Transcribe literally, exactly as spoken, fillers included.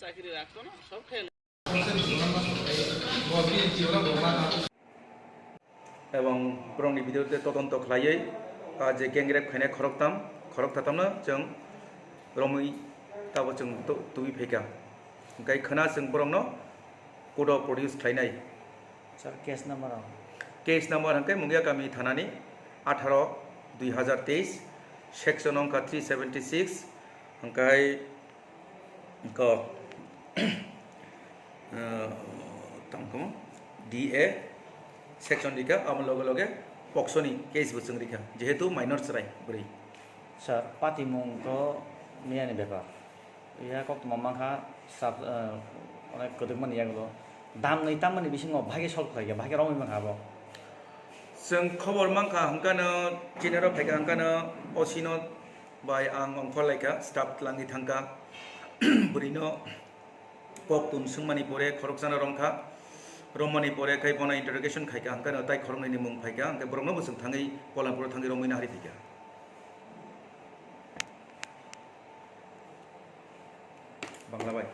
Ebong borokni video te todonto khlaiwi, ah, je gang rape khainai khoroktham, khoroktham no chwng romwi tabo chwng tu-, tubui phaikha. Hwnkhe khwna chwng borokno court o produce khlainai. Sir, case number o? Case number hwnkhe Mungia Kami thanani atharo dui hazar teis, section wngkha three seventy six, hwnkhe ko, ah, tamo D A section rikha, amo loge loge POCSO ni case bo chwng rikha, jehetu minor chwrai bwrwi. Sir, patimung to miyani bepar. Iya koktwma mankha sab-, eh, onek kwdwkmani yagulo. Damni tammani bisingo bahai khe solve khlaikha, bahai khe romwi mankha abo. Chwng khobor mankha hwnkano, chinaro phaikha hwnkano, O C no bai ang ongkhor laikha, staff twlangwi thangkha. Bwrwino kok tun swngmani pore khoroksano romkha. Romani pore khai bono interrogation khaikha, hwnkano tai khoroknwini mung phaikha, hwnkhe borokno bo chwng thangwi Polanpuro thangwi romwi nahari phaikha. Bangla bai.